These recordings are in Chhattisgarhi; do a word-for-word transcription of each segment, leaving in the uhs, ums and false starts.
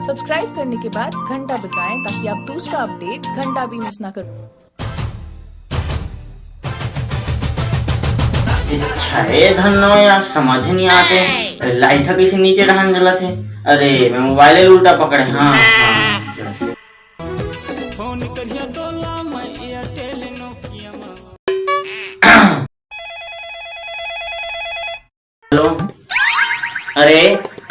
सब्सक्राइब करने के बाद घंटा बजाएं, ताकि आप दूसरा अपडेट घंटा भी मिस ना करें। अच्छा, ए धन्नो यार, समझ ही नहीं आते, लाइट ह कइसे नीचे डहान जलत हे? अरे, मैं मोबाइल उल्टा पकड़े। हाँ, हाँ। हेलो। अरे,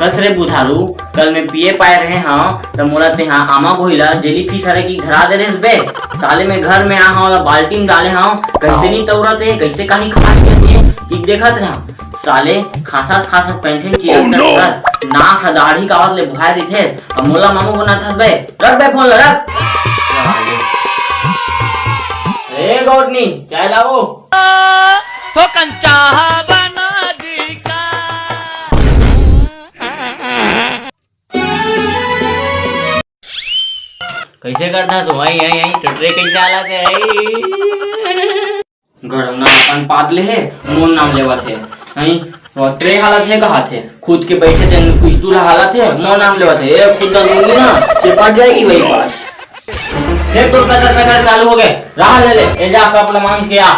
कस रे बुधारू, कल मैं पिए पाए रहे हंव, त मोला तेहा आमा गोहिला जेली फिश हरे की धरा दे रहे बे। साले मैं घर में आ हंव, ओला बाल्टी में डाले हंव, कइसे नहीं तौरत हे, कइसे कानी खा के हे, कि देखत रहे हंव। साले खासत खासत पैंठे में चिरक कर बस, नाक ह दाढ़ी कावत ले भुखाए रहिथे, अब मोला मामू बनात हस बे। रख बे फोन ल, रख। ए गौरनी, चाय लाओ। तो कंचा बना दी का। कइसे करता तू? आई, आई, आई, टुटरे कइसे हालत हे? आई। गड़ौना अपन पाद ले हे, मोर नाम लेवत हे। आई, टुटरे हालत हे, कहात हे। खुद के बैठे तेन कुछ दूल्हा हालत हे, मोर नाम लेवत हे। ए, खुद का दूंगी ना, ये पड़ जाएगी वही पास। देख, तोर कचर कचर चालू हो गए। रहा ले ले, ए जा, कप ल मांज के आ।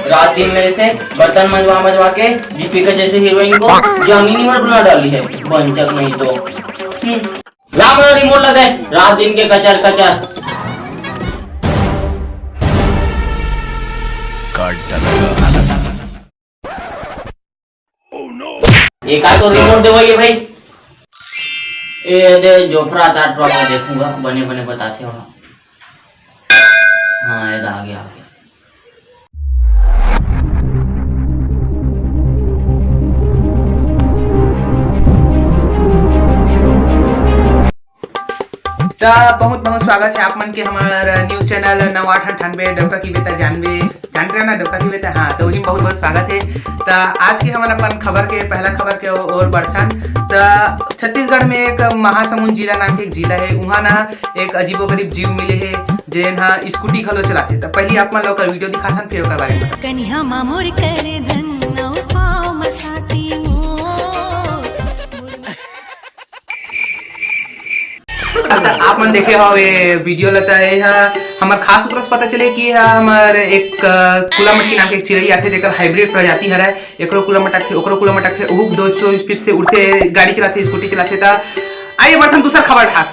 रात दिन मेरे से बर्तन मंजवा मंजवा के दीपिका जैसे हीरोइन को जॉनी लीवर बना डाली है, बंचक नहीं तो। हम्म। ला मोला रिमोट ला दे, रात दिन के कचर कचर। ये का तो रिमोट देवइया भाई? ए दे जोफरा तार टॉप में देखूंगा, बने बने बताथे वहाँ। हाँ, ये आ गया, आ गया। त बहुत बहुत स्वागत है आप मन के हमार न्यूज चैनल नौ आठ अंठानबे डौका की बेता जानबे, जानते रहे ना डौका की बेता, हाँ, तो वही बहुत बहुत स्वागत है। त आज के हमन अपन खबर के, पहला खबर के ओ-, ओर बढ़थन। त छत्तीसगढ़ में एक महासमुंद जिला नाम के एक जिला है, उहाँ ना एक अजीबोगरीब जीव मिले है, जेन हा स्कूटी घलो चलाथे। त पहली आप मन ला ओकर वीडियो दिखाथन, फिर ओकर बारे में बताथन। कनिहा मा मोर कर धन, अउ पाँव मा साटी मोर। अच्छा, आप मन देखे हो ये वीडियो ला, त ये हा हमर खास उतरस पता चले कि ये हा हमर एक, अ, कुलामटकी नाम के एक चिरई आथे, जेकर हाइब्रिड प्रजाति हरय। एकरो कुलामटकथे, ओकरो कुलामटकथे, उहू दो सौ स्पीड से उड़थे, गाड़ी चलाथे, स्कूटी चलाथे। त आइए बढ़थन दूसरा खबर ठाक।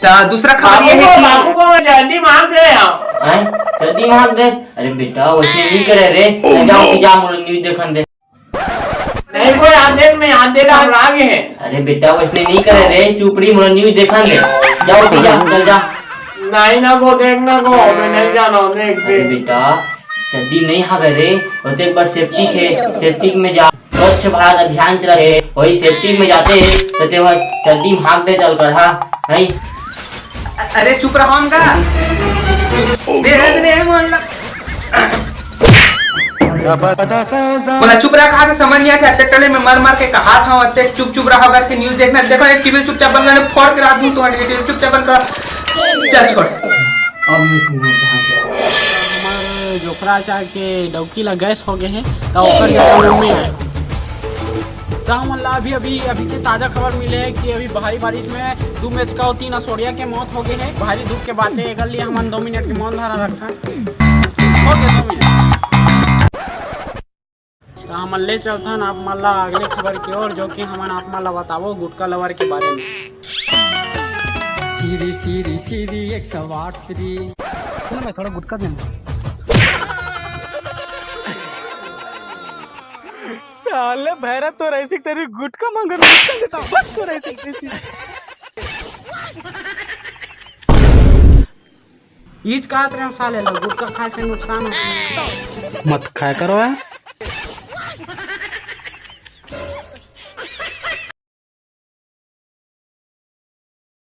त दूसरा खबर ये है कि बाबू को जल्दी मांग ले आओ। हैं? जल्दी मांग दे। अरे बेटा, वैसे नहीं करे रे। Oh, जा, no। जा, मोला न्यूज देखन दे। नहीं कोई, हाथ देख, मैं हाथ देख, हम आगे हैं। अरे बेटा, वैसे नहीं करे रे, चुपड़ी मोला न्यूज देखन दे। जाओ, जा, चल जा। नहीं ना को, देख ना को, मैं नहीं जाना हूँ, देख, अरे देख। बेटा, जल्दी नहीं हावे रे, वो तो एक बार सेफ्टी के, सेफ्टी में जा। स्वच्छ भारत अभियान चला है, वही सेफ्टी में जाते हैं, तो ते वह जल्दी भाग दे चल कर, हाँ, नहीं। अरे चुप रहो हमका। बेहद रे मोहल्ला। बोला चुप रहा, कहा तो समझ नहीं आता, अत्ते टले में मर मर के कहा था, अत्ते चुप चुप रहा, अगर के न्यूज देखना, देखो एक टीवी चुपचाप बंद करने, फोड़ के रख दूं तुम्हारे टीवी चुपचाप बंद करो। चल छोड़। अब नहीं सुनना चाहते। हमर जोखरा चाह के डौकी ला गैस हो गए हैं, तो ओकर जगह रूम में आए। तो हमन ला अभी, अभी, अभी के ताजा खबर मिले है कि अभी भारी बारिश में दू मेचका अउ तीन असोड़िया के मौत हो गए है। भारी दुख के बात है, एकर लिए हमन दो मिनट के मौन धारण रखथन। हो गया दो मिनट। तो हमन ले चलथन आप मन ला अगले खबर की ओर, जो कि हमन आप मन ला बताबो गुटखा लवर के बारे में। सीरी, सीरी, सीरी, एक सौ आठ सीरी। सुन ना, थोड़ा गुटखा दे ना। साले भैरा तो ऐसी तेरी गुटखा मांगन, गुटखा देता, बस तो ऐसी, ऐसी। ईच कहत रहे साले लोग, गुटखा खाए से नुकसान होता है। मत खाया करो यार।